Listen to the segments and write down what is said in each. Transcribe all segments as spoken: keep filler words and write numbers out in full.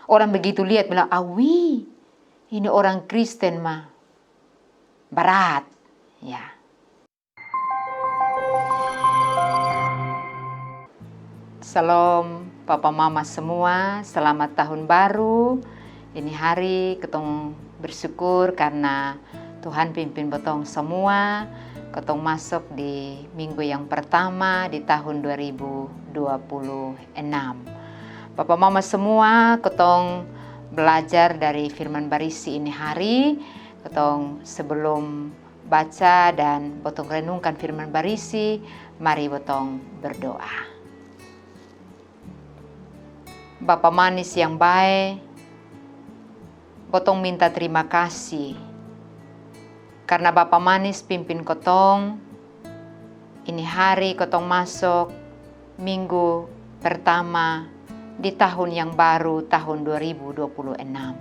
Orang begitu lihat bilang, "Awi, ini orang Kristen mah berat." Ya. Shalom, papa mama semua, selamat tahun baru. Ini hari ketong bersyukur karena Tuhan pimpin botong semua. Ketong masuk di minggu yang pertama di tahun dua ribu dua puluh enam. Papa mama semua, ketong belajar dari firman barisi ini hari. Ketong sebelum baca dan botong renungkan firman barisi, mari botong berdoa. Bapa manis yang bae, botong minta terima kasih karena Bapa manis pimpin kotong. Ini hari kotong masuk minggu pertama di tahun yang baru, tahun dua ribu dua puluh enam.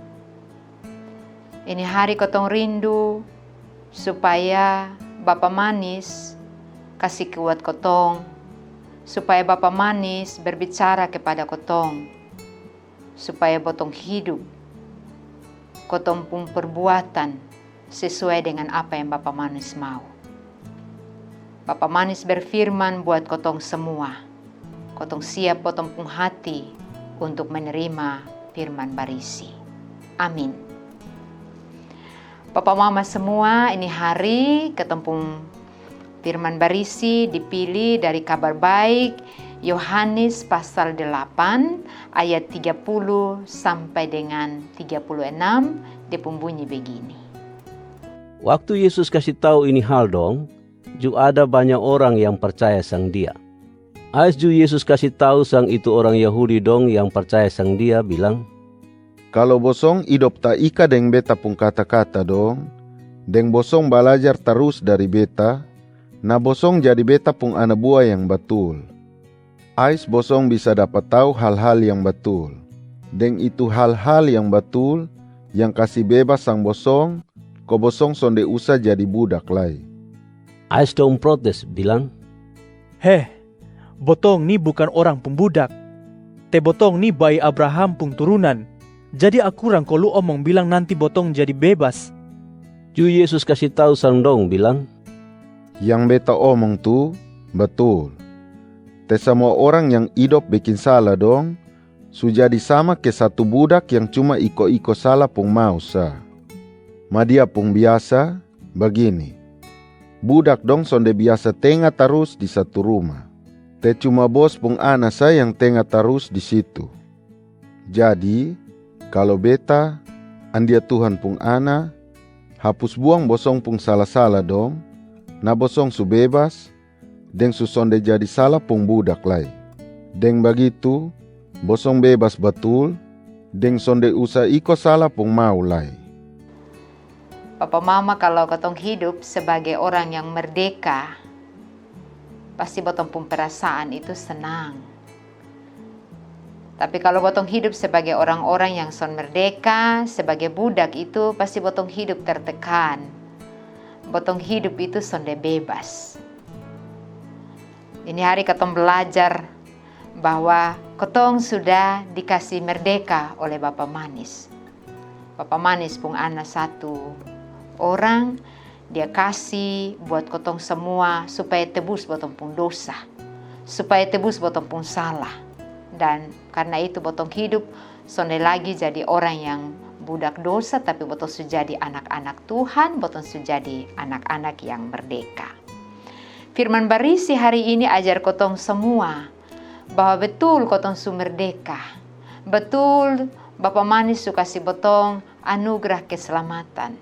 Ini hari kotong rindu supaya Bapa manis kasi kuat kotong, supaya Bapa manis berbicara kepada kotong, supaya botong hidup, kotong pung perbuatan sesuai dengan apa yang Bapa manis mau. Bapa manis berfirman buat kotong semua. Kotong siap botong pung hati untuk menerima firman barisi. Amin. Papa mama semua, ini hari ketong pung firman barisi dipilih dari Kabar Baik Yohanes pasal delapan ayat tiga puluh sampai dengan tiga puluh enam, dia pung bunyi begini. Waktu Yesus kasi tau ini hal dong, ju ada banya orang yang parcaya sang Dia. Ais ju Yesus kasi tau sang itu orang Yahudi dong yang parcaya sang Dia bilang, "Kalo bosong idop taika deng Beta pung kata-kata dong, deng bosong balajar tarus dari Beta, na bosong jadi Beta pung ana bua yang batul. Ais bosong bisa dapa tau hal-hal yang batul. Deng itu hal-hal yang batul, yang kasi bebas sang bosong, ko bosong sonde usa jadi budak lai." Ais dong protes bilang, "Heh, botong ni bukan orang pung budak. Te botong ni bai Abraham pung turunan. Jadi akurang ko lu omong bilang nanti botong jadi bebas." Ju Yesus kasi tau sang dong bilang, "Yang Beta omong tu batul. Te samua orang yang idop bekin sala dong, su jadi sama ke satu budak yang cuma iko-iko sala pung mau sa. Ma dia pung biasa bagini, budak dong sonde biasa tenga tarus di satu ruma. Te cuma bos pung ana sa yang tenga tarus di situ. Jadi, kalo Beta, andia Tuhan pung Ana, hapus buang bosong pung sala-sala dong, na bosong su bebas, deng su sonde jadi sala pung budak lai. Deng bagitu, bosong bebas batul, deng sonde usa iko sala pung mau lai." Papa mama, kalo kotong hidup sebagai orang yang merdeka, pasti botong pung perasaan itu senang. Tapi kalo botong hidup sebagai orang-orang yang son merdeka, sebagai budak itu, pasti botong hidup tertekan. Botong hidup itu sonde bebas. Ini hari kotong belajar bahwa kotong sudah dikasi merdeka oleh Bapa manis. Bapa manis pung ana satu orang, dia kasi buat kotong semua supaya tebus botong pung dosa, supaya tebus botong pung salah. Dan karna itu botong hidup sonde lagi jadi orang yang budak dosa, tapi botong su jadi anak-anak Tuhan, botong su jadi anak-anak yang merdeka. Firman barisi hari ini ajar kotong semua bahwa betul kotong su merdeka. Betul, Bapa manis su kasi botong anugerah keselamatan.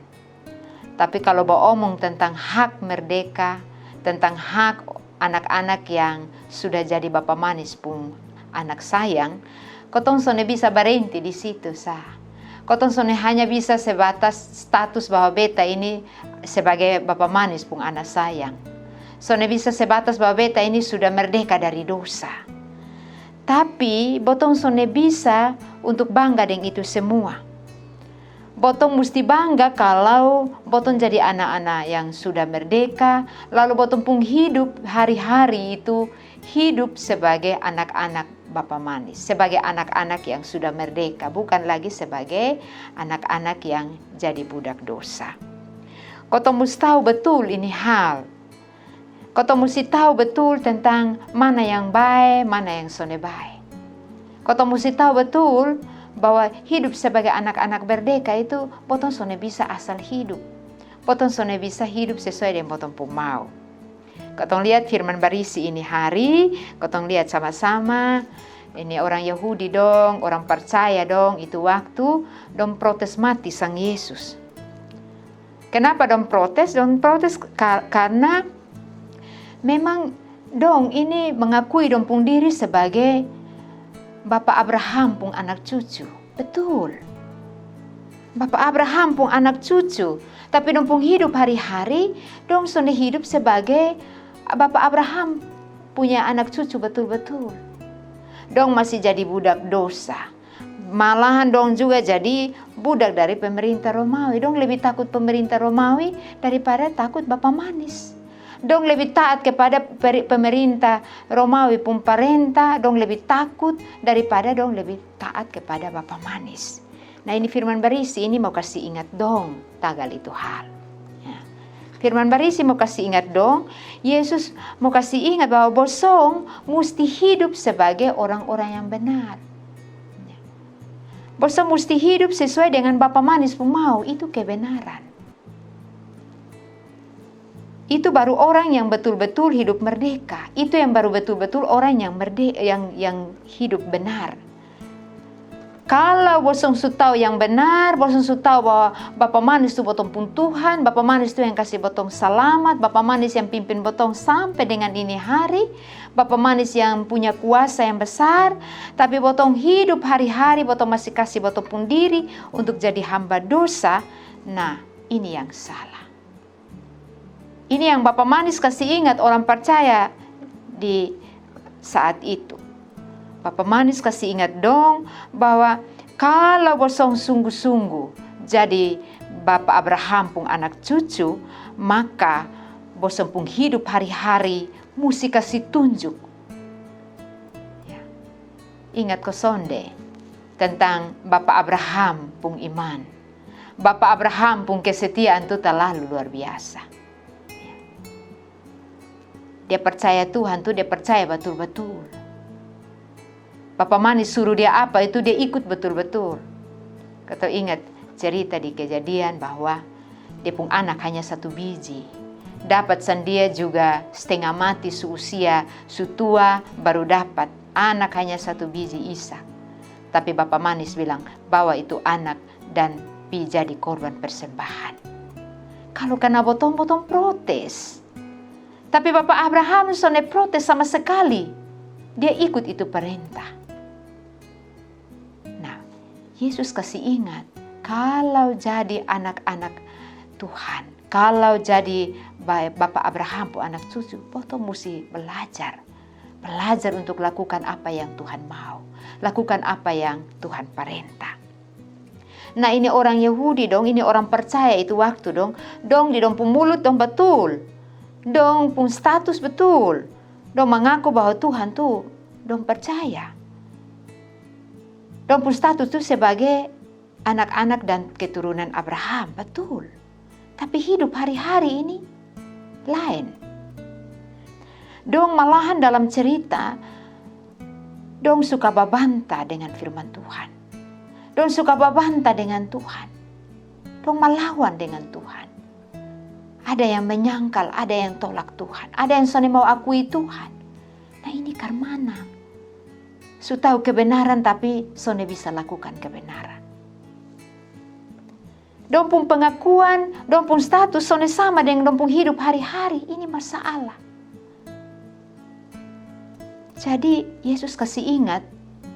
Tapi kalo baomong tentang hak merdeka, tentang hak anak-anak yang sudah jadi Bapa manis pung anak sayang, kotong sonde bisa barenti di situ sa. Kotong sonde hanya bisa sebatas status bahwa beta ini sebagai Bapa manis pung ana sayang. Sonde bisa sebatas bahwa beta ini sudah merdeka dari dosa. Tapi botong sonde bisa untuk bangga deng itu semua. Botong musti bangga kalau botong jadi ana-ana yang sudah merdeka, lalu botong pung hidup hari-hari itu hidup sebagai anak-anak Bapa manis, sebagai anak-anak yang sudah merdeka, bukan lagi sebagai anak-anak yang jadi budak dosa. Kotong musti tahu betul ini hal. Kotong musti tahu betul tentang mana yang bae, mana yang sonde bae. Kotong musti tahu betul bahwa hidup sebagai anak-anak merdeka itu botong sonde bisa asal hidup. Botong sonde bisa hidup sesuai dengan botong pung mau. Kotong lihat firman barisi ini hari, kotong lihat sama-sama. Ini orang Yahudi dong, orang percaya dong, itu waktu dong protes mati sang Yesus. Kenapa dong protes? Dong protes ka- karena memang dong ini mengakui dong pung diri sebagai Bapa Abraham pung anak cucu. Betul. Bapa Abraham pung anak cucu. Tapi dong pung hidup hari-hari, dong sonde hidup sebagai Bapa Abraham punya anak cucu betul-betul. Dong masih jadi budak dosa. Malahan dong juga jadi budak dari pemerintah Romawi. Dong lebih takut pemerintah Romawi daripada takut Bapa Manis. Dong lebih taat kepada peri- pemerintah Romawi pung parenta, dong lebih takut daripada dong lebih taat kepada Bapa Manis. Nah, ini firman barisi ini mau kasi ingat dong tagal itu hal. Ya. Firman barisi mau kasi ingat dong, Yesus mau kasi ingat bahwa bosong musti hidup sebagai orang-orang yang benar. Ya. Bosong musti hidup sesuai dengan Bapa Manis pung mau, itu kebenaran. Itu baru orang yang betul-betul hidup merdeka. Itu yang baru betul-betul orang yang merde- yang yang hidup benar. Kalau bosong su tahu yang benar, bosong su tahu bahwa Bapa Manis tu botong pung Tuhan, Bapa Manis tu yang kasi botong salamat, Bapa Manis yang pimpin botong sampe dengan ini hari, Bapa Manis yang punya kuasa yang besar, tapi botong hidup hari-hari, botong masih kasi botong pung diri untuk jadi hamba dosa, nah, ini yang salah. Ini yang Bapa Manis kasi ingat orang percaya di saat itu. Bapa Manis kasi ingat dong bahwa kalau bosong sungguh-sungguh jadi Bapa Abraham pung anak cucu, maka bosong pung hidup hari-hari musti kasi tunjuk. Ya. Ingat ko sonde tentang Bapa Abraham pung iman. Bapa Abraham pung kesetiaan tu talalu luar biasa. Dia percaya Tuhan tu, dia percaya batul-batul. Bapa Manis suru dia apa, itu dia ikut betul-betul. Katong ingat cerita di Kejadian bahwa dia pung anak hanya satu biji. Dapat sang dia juga stenga mati, su usia su tua, baru dapat anak hanya satu biji, Ishak. Tapi Bapa Manis bilang, "Bawa itu anak dan pi jadi korban persembahan." Kalo karna botong, botong protes. Tapi Bapa Abraham sonde protes sama sekali. Dia ikut itu perintah. Nah, Yesus kasi ingat, kalau jadi anak-anak Tuhan, kalau jadi ba- Bapa Abraham pung anak cucu, botong musti belajar. Belajar untuk lakukan apa yang Tuhan mau. Lakukan apa yang Tuhan parenta. Nah, ini orang Yahudi dong, ini orang percaya itu waktu dong, dong di dong pung mulut dong batul. Dong pung status batul. Dong mangaku bahwa Tuhan tu dong percaya. Dong pung status tu sebagai anak-anak dan keturunan Abraham, batul. Tapi hidup hari-hari ini laen. Dong malahan dalam cerita, dong suka babanta dengan firman Tuhan. Dong suka babanta dengan Tuhan. Dong malawan dengan Tuhan. Ada yang menyangkal, ada yang tolak Tuhan, ada yang sonde mau akui Tuhan. Nah, ini karmana? Su tau kebenaran tapi sonde bisa lakukan kebenaran. Dong pung pengakuan, dong pung status sonde sama deng dong pung hidup hari-hari. Ini masalah. Jadi, Yesus kasi ingat,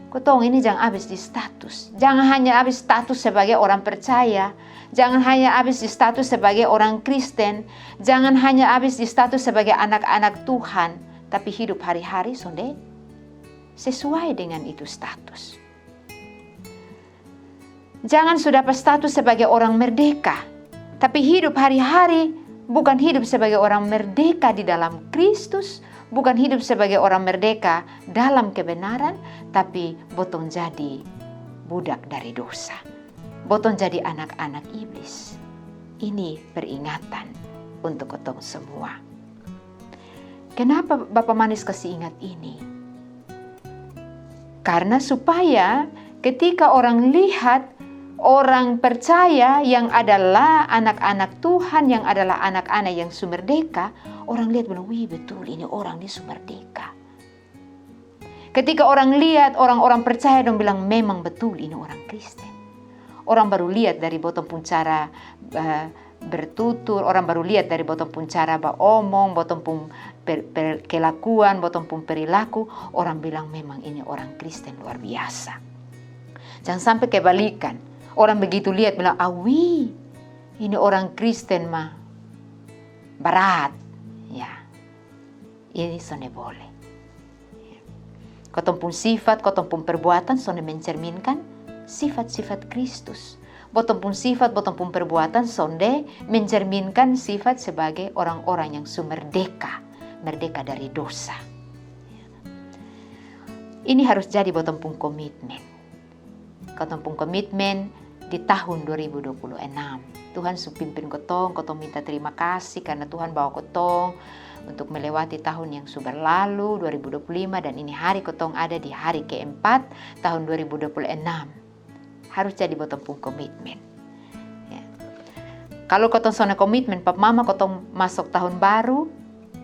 kotong ini jang abis di status. Jangan hanya abis status sebagai orang percaya. Jangan hanya abis di status sebagai orang Kristen. Jangan hanya abis di status sebagai anak-anak Tuhan. Tapi hidup hari-hari sonde sesuai dengan itu status. Jangan su dapa status sebagai orang merdeka, tapi hidup hari-hari bukan hidup sebagai orang merdeka di dalam Kristus, Bukan hidup sebagai orang merdeka dalam kebenaran, tapi botong jadi budak dari dosa. Botong jadi anak-anak iblis. Ini peringatan untuk kotong semua. Kenapa Bapa Manis kasi ingat ini? Karena supaya ketika orang lihat orang percaya yang adalah anak-anak Tuhan, yang adalah anak-anak yang su merdeka, orang lihat bilang, "Wih, betul, ini orang ni su merdeka." Ketika orang lihat orang-orang percaya, dong bilang, "Memang betul, ini orang Kristen." Orang baru lihat dari botong pung cara eh, bertutur, orang baru lihat dari botong pung cara baomong, botong pung per, per, kelakuan, botong pung perilaku, orang bilang, "Memang ini orang Kristen luar biasa." Jangan sampai kebalikan. Orang begitu lihat bilang, "Awi, ini orang Kristen mah barat." Ya, ini sonde boleh. Kotong pung sifat, kotong pung perbuatan sonde mencerminkan sifat-sifat Kristus. Botong pung sifat, botong pung perbuatan sonde mencerminkan sifat sebagai orang-orang yang su merdeka, merdeka dari dosa. Ini harus jadi botong pung komitmen. Kotong pung komitmen di tahun dua ribu dua puluh enam. Tuhan su pimpin kotong, kotong minta terima kasih karena Tuhan bawa kotong untuk melewati tahun yang su berlalu, dua ribu dua puluh lima, dan ini hari kotong ada di hari keempat tahun dua ribu dua puluh enam. Harus jadi botong pung komitmen. Ya. Kalau kotong sonde komitmen, papa mama, kotong masuk tahun baru,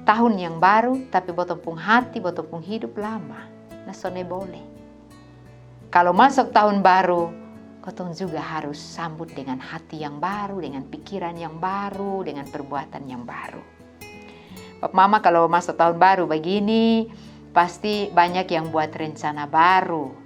tahun yang baru, tapi botong pung hati, botong pung hidup lama. Nah, sonde boleh. Kalau masuk tahun baru, kotong juga harus sambut dengan hati yang baru, dengan pikiran yang baru, dengan perbuatan yang baru. Papa mama, kalau masuk tahun baru begini, pasti banyak yang buat rencana baru.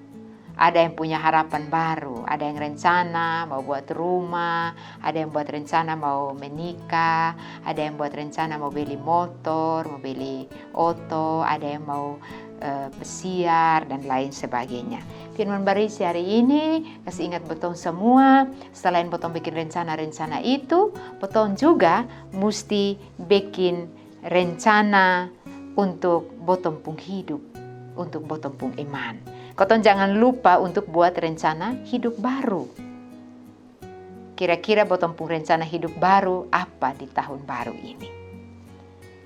Ada yang punya harapan baru, ada yang rencana mau buat rumah, ada yang buat rencana mau menikah, ada yang buat rencana mau beli motor, mau beli oto, ada yang mau eh, pesiar, dan lain sebagainya. Firman barisi hari ini kasi ingat botong semua, selain botong bikin rencana-rencana itu, botong juga musti bikin rencana untuk botong pung hidup, untuk botong pung iman. Kotong jangan lupa untuk buat rencana hidup baru. Kira-kira botong pung rencana hidup baru apa di tahun baru ini?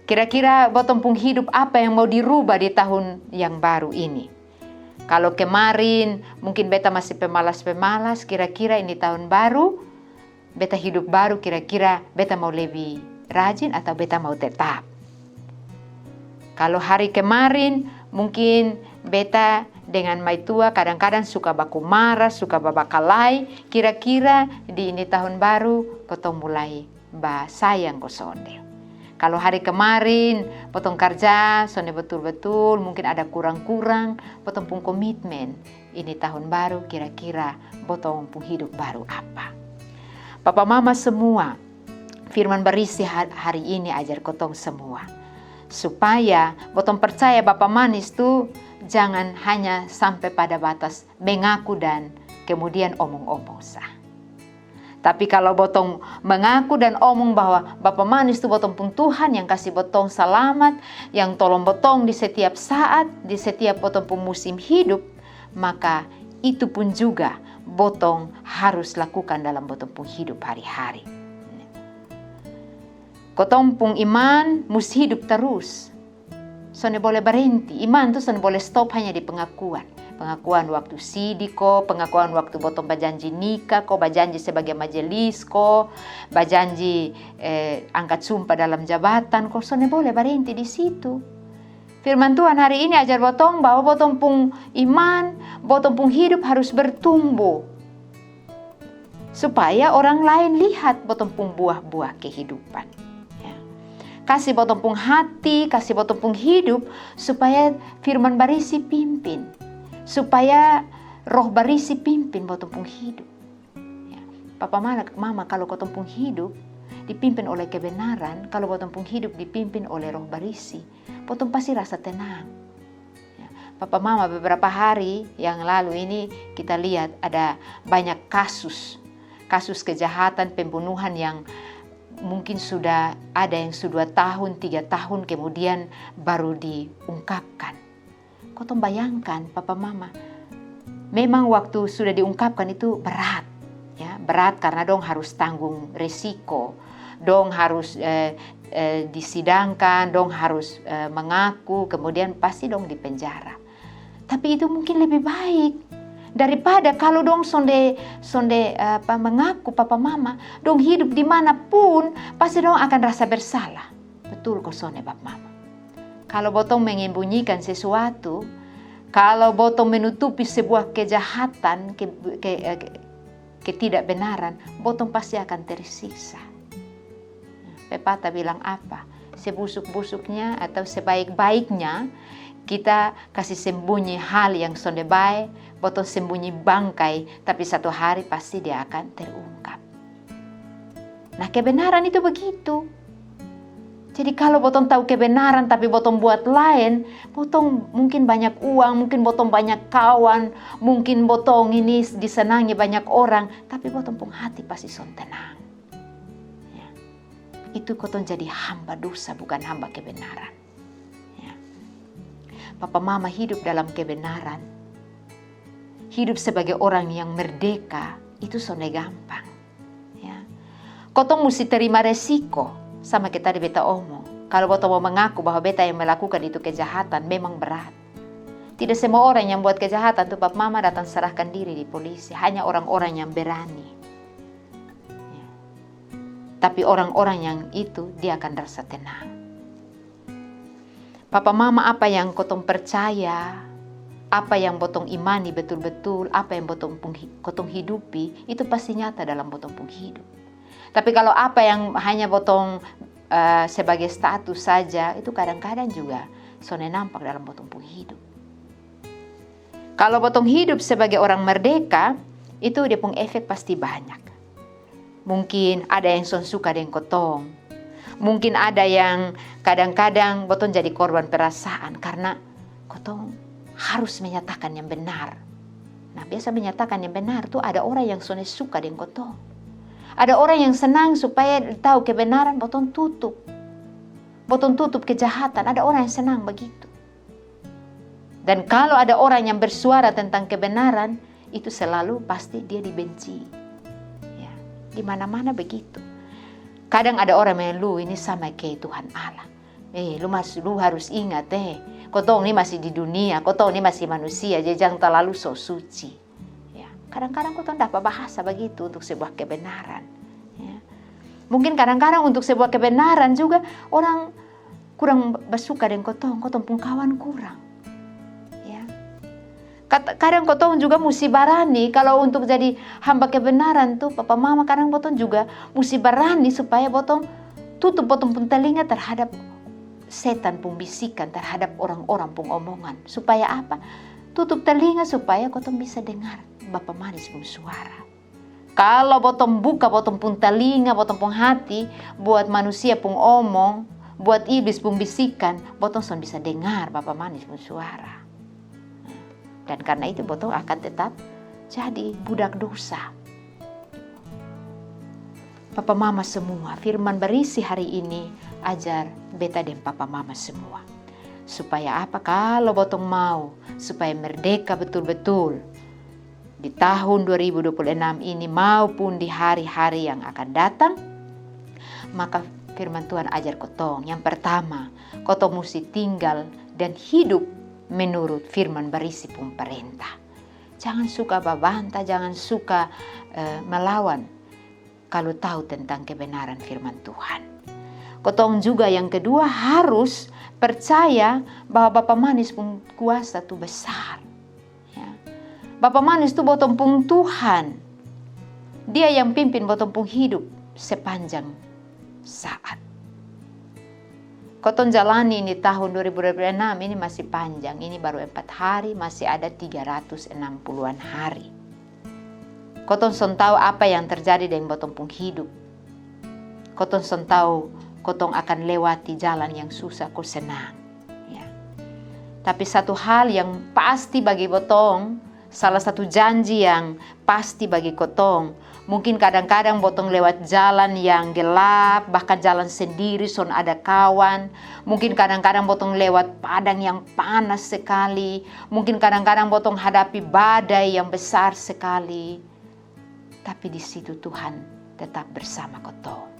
Kira-kira botong pung hidup apa yang mau dirubah di tahun yang baru ini? Kalau kemarin mungkin beta masih pemalas-pemalas, kira-kira ini tahun baru, beta hidup baru, kira-kira beta mau lebih rajin atau beta mau tetap? Kalau hari kemarin mungkin beta dengan maitua kadang-kadang suka baku marah, suka babakalai, kira-kira di ini tahun baru botong mulai basayang ko sonde? Kalau hari kemarin botong karja sonde betul-betul, mungkin ada kurang-kurang, botong pung komitmen ini tahun baru, kira-kira botong pung hidup baru apa? Papa mama semua, firman barisi ha-, hari ini ajar kotong semua supaya botong percaya Bapa Manis tu jangan hanya sampai pada batas mengaku dan kemudian omong-omong sa. Tapi kalau botong mengaku dan omong bahwa Bapa Manis tu botong pung Tuhan yang kasi botong salamat, yang tolong botong di setiap saat, di setiap botong pung musim hidup, maka itu pun juga botong harus lakukan dalam botong pung hidup hari-hari. Kotong pung iman mus hidup tarus. Sonde boleh barenti. Iman tu sonde boleh stop hanya di pengakuan. Pengakuan waktu sidi ko, pengakuan waktu botong bajanji nikah ko, bajanji sebagai majelis ko, bajanji eh, angkat sumpah dalam jabatan ko, sonde boleh barenti di situ. Firman Tuhan hari ini ajar botong bahwa botong pung iman, botong pung hidup harus bertumbuh. Supaya orang lain lihat botong pung buah-buah kehidupan. Ya. Kasi botong pung hati, kasi botong pung hidup, supaya firman barisi pimpin. Supaya roh barisi pimpin botong pung hidup. Ya. Papa mala-, mama, kalau kotong pung hidup dipimpin oleh kebenaran, kalau botong pung hidup dipimpin oleh roh barisi, botong pasti rasa tenang. Ya, papa mama, beberapa hari yang lalu ini kita lihat ada banyak kasus, kasus kejahatan, pembunuhan yang mungkin sudah ada yang sudah dua tahun, tiga tahun kemudian baru diungkapkan. Kotong bayangkan, papa mama, memang waktu sudah diungkapkan itu berat, ya, berat karena dong harus tanggung resiko, dong harus eh, eh, disidangkan, dong harus eh, mengaku, kemudian pasti dong di penjara. Tapi itu mungkin lebih baik daripada kalau dong sonde sonde apa, mengaku papa mama, dong hidup di mana pun pasti dong akan rasa bersalah. Betul ko sonde, bapa mama? Kalau botong menyembunyikan sesuatu, kalau botong menutupi sebuah kejahatan, ke, ke, eh, ketidakbenaran, botong pasti akan tersiksa. Pepatah bilang apa? Sebusuk-busuknya atau sebaik-baiknya kita kasih sembunyi hal yang sonde bae, botong sembunyi bangkai, tapi satu hari pasti dia akan terungkap. Nah, kebenaran itu begitu. Jadi kalau botong tahu kebenaran tapi botong buat laen, botong mungkin banyak uang, mungkin botong banyak kawan, mungkin botong ini disenangi banyak orang, tapi botong pung hati pasti son tenang. Ya. Itu kotong jadi hamba dosa, bukan hamba kebenaran. Ya. Papa mama hidup dalam kebenaran, hidup sebagai orang yang merdeka, itu sonde gampang. Ya. Kotong musti terima resiko, sama ke tadi beta omong. Kalau botong mau mengaku bahwa beta yang melakukan itu kejahatan, memang berat. Tidak semua orang yang buat kejahatan tu, papa mama, datang serahkan diri di polisi. Hanya orang-orang yang berani. Ya. Tapi orang-orang yang itu, dia akan rasa tenang. Papa mama, apa yang kotong percaya, apa yang botong imani betul-betul, apa yang botong pung hi-, kotong hidupi, itu pasti nyata dalam botong pung hidup. Tapi kalau apa yang hanya botong eh, sebagai status saja, itu kadang-kadang juga sonde nampak dalam botong pung hidup. Kalau botong hidup sebagai orang merdeka, itu dia pung efek pasti banyak. Mungkin ada yang son suka deng kotong. Mungkin ada yang kadang-kadang botong jadi korban perasaan karena kotong harus menyatakan yang benar. Nah, biasa menyatakan yang benar tu ada orang yang sonde suka deng kotong. Ada orang yang senang supaya tahu kebenaran, botong tutup. Botong tutup kejahatan. Ada orang yang senang begitu. Dan kalau ada orang yang bersuara tentang kebenaran, itu selalu pasti dia dibenci. Ya, di mana-mana begitu. Kadang ada orang bilang, "Lu ini sama ke Tuhan Allah. Eh, lu mas-, lu harus ingat, eh, kotong ni masih di dunia, kotong ni masih manusia, jadi jang talalu so suci." Ya, kadang-kadang kotong dapa bahasa begitu untuk sebuah kebenaran. Ya. Mungkin kadang-kadang untuk sebuah kebenaran juga orang kurang basuka deng kotong, kotong pung kawan kurang. Ya. Kat-, kadang kotong juga musti barani, kalau untuk jadi hamba kebenaran tu, papa mama, kadang botong juga musti barani supaya botong tutup botong pung telinga terhadap setan pung bisikan, terhadap orang-orang pung omongan. Supaya apa? Tutup telinga supaya kotong bisa dengar Bapa Manis pung suara. Kalau botong buka botong pung talinga, botong pung hati buat manusia pung omong, buat iblis pung bisikan, botong son bisa dengar Bapa Manis pung suara. Dan karna itu botong akan tetap jadi budak dosa. Papa mama semua, firman barisi hari ini ajar beta deng papa mama semua. Supaya apa? Kalo botong mau supaya merdeka betul-betul, di tahun dua ribu dua puluh enam ini maupun di hari-hari yang akan datang, maka firman Tuhan ajar kotong. Yang pertama, kotong musti tinggal dan hidup menurut firman barisi pung parenta. Jangan suka babanta, jangan suka eh, malawan kalo tau tentang kebenaran firman Tuhan. Kotong juga yang kedua harus percaya bahwa Bapa Manis pung kuasa tu besar. Ya. Bapa Manis tu botong pung Tuhan. Dia yang pimpin botong pung hidup sepanjang saat. Kotong jalani ini tahun dua ribu dua puluh enam ini masih panjang. Ini baru empat hari, masih ada tiga ratus enam puluhan hari. Kotong son tau apa yang terjadi deng botong pung hidup. Kotong son tau kotong akan lewati jalan yang susah ko senang. Ya. Tapi satu hal yang pasti bagi botong, Salah satu janji yang pasti bagi kotong. Mungkin kadang-kadang botong lewat jalan yang gelap, bahkan jalan sendiri, son ada kawan. Mungkin kadang-kadang botong lewat padang yang panas sekali. Mungkin kadang-kadang botong hadapi badai yang besar sekali. Tapi di situ Tuhan tetap bersama kotong.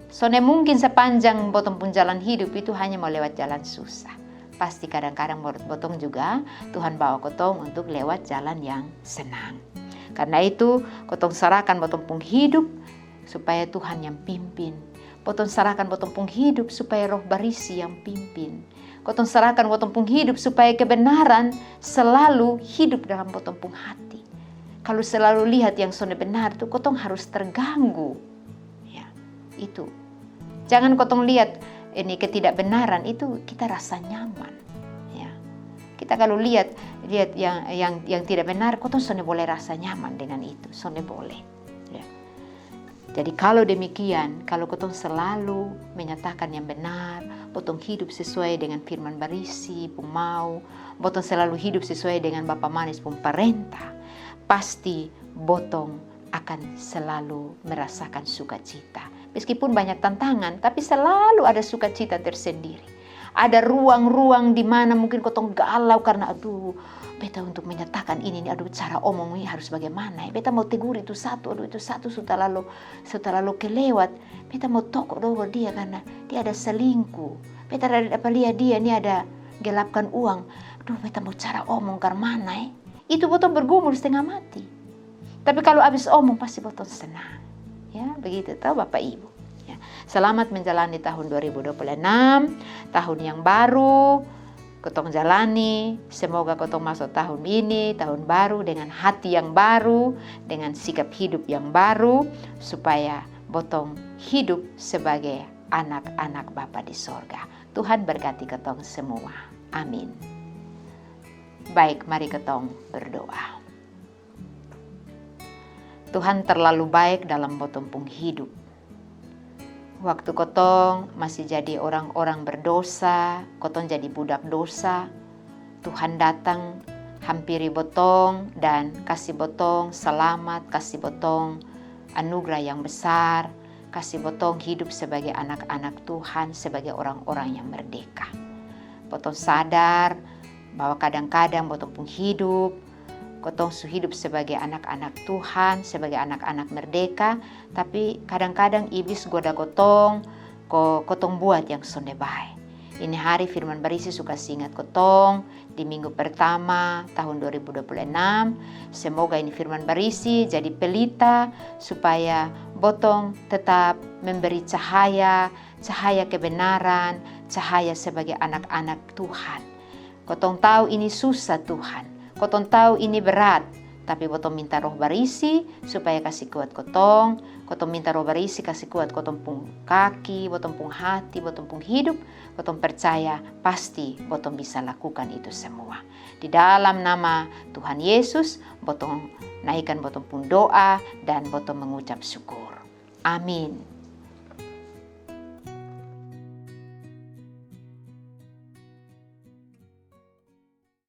Sonde mungkin sepanjang botong pung jalan hidup itu hanya mau lewat jalan susah. Pasti kadang-kadang menurut botong juga Tuhan bawa kotong untuk lewat jalan yang senang. Karena itu, kotong serahkan botong pung hidup supaya Tuhan yang pimpin. Botong serahkan botong pung hidup supaya Roh Barisi yang pimpin. Kotong serahkan botong pung hidup supaya kebenaran selalu hidup dalam botong pung hati. Kalau selalu lihat yang sonde benar tu, kotong harus terganggu. Ya, itu. Jangan kotong lihat ini ketidakbenaran itu kita rasa nyaman. Ya. Kita kalau lihat lihat yang yang yang tidak benar, kotong sonde boleh rasa nyaman dengan itu, sonde boleh. Ya. Jadi kalau demikian, kalau kotong selalu menyatakan yang benar, botong hidup sesuai dengan firman barisi pung mau, botong selalu hidup sesuai dengan Bapa Manis pung parentah, pasti botong akan selalu merasakan sukacita. Meskipun banyak tantangan, tapi selalu ada sukacita tersendiri. Ada ruang-ruang di mana mungkin kotong galau karena, aduh, beta untuk menyatakan ini nih, aduh, cara omong ini harus bagaimana ya? Beta mau tegur itu satu, aduh, itu satu su talalu, su talalu kelewat. Beta mau toko dogor dia karena dia ada selingkuh. Beta ada dapa lia dia nih ada gelapkan uang. Aduh, beta mau cara omong karmana ya? Itu botong bergumul setengah mati. Tapi kalau abis omong pasti botong senang. Ya, begitu toh Bapak Ibu. Ya. Selamat menjalani tahun dua ribu dua puluh enam, tahun yang baru. Kotong jalani, semoga kotong masuk tahun ini, tahun baru dengan hati yang baru, dengan sikap hidup yang baru, supaya botong hidup sebagai anak-anak Bapa di sorga. Tuhan berkati kotong semua. Amin. Baik, mari kotong berdoa. Tuhan terlalu baik dalam botong pung hidup. Waktu kotong masih jadi orang-orang berdosa, kotong jadi budak dosa, Tuhan datang hampiri botong dan kasi botong selamat, kasi botong anugerah yang besar, kasi botong hidup sebagai anak-anak Tuhan, sebagai orang-orang yang merdeka. Botong sadar bahwa kadang-kadang botong pung hidup, kotong su hidup sebagai anak-anak Tuhan, sebagai anak-anak merdeka, tapi kadang-kadang iblis goda kotong, ko kotong buat yang sonde bae. Ini hari firman barisi su kasi ingat kotong di minggu pertama tahun dua ribu dua puluh enam. Semoga ini firman barisi jadi pelita supaya botong tetap memberi cahaya, cahaya kebenaran, cahaya sebagai anak-anak Tuhan. Kotong tau ini susah, Tuhan. Kotong tau ini berat. Tapi botong minta Roh Barisi supaya kasi kuat kotong. Kotong minta Roh Barisi kasi kuat kotong pung kaki, botong pung hati, botong pung hidup. Kotong percaya pasti botong bisa lakukan itu semua. Di dalam nama Tuhan Yesus, botong naikan botong pung doa dan botong mengucap syukur. Amin.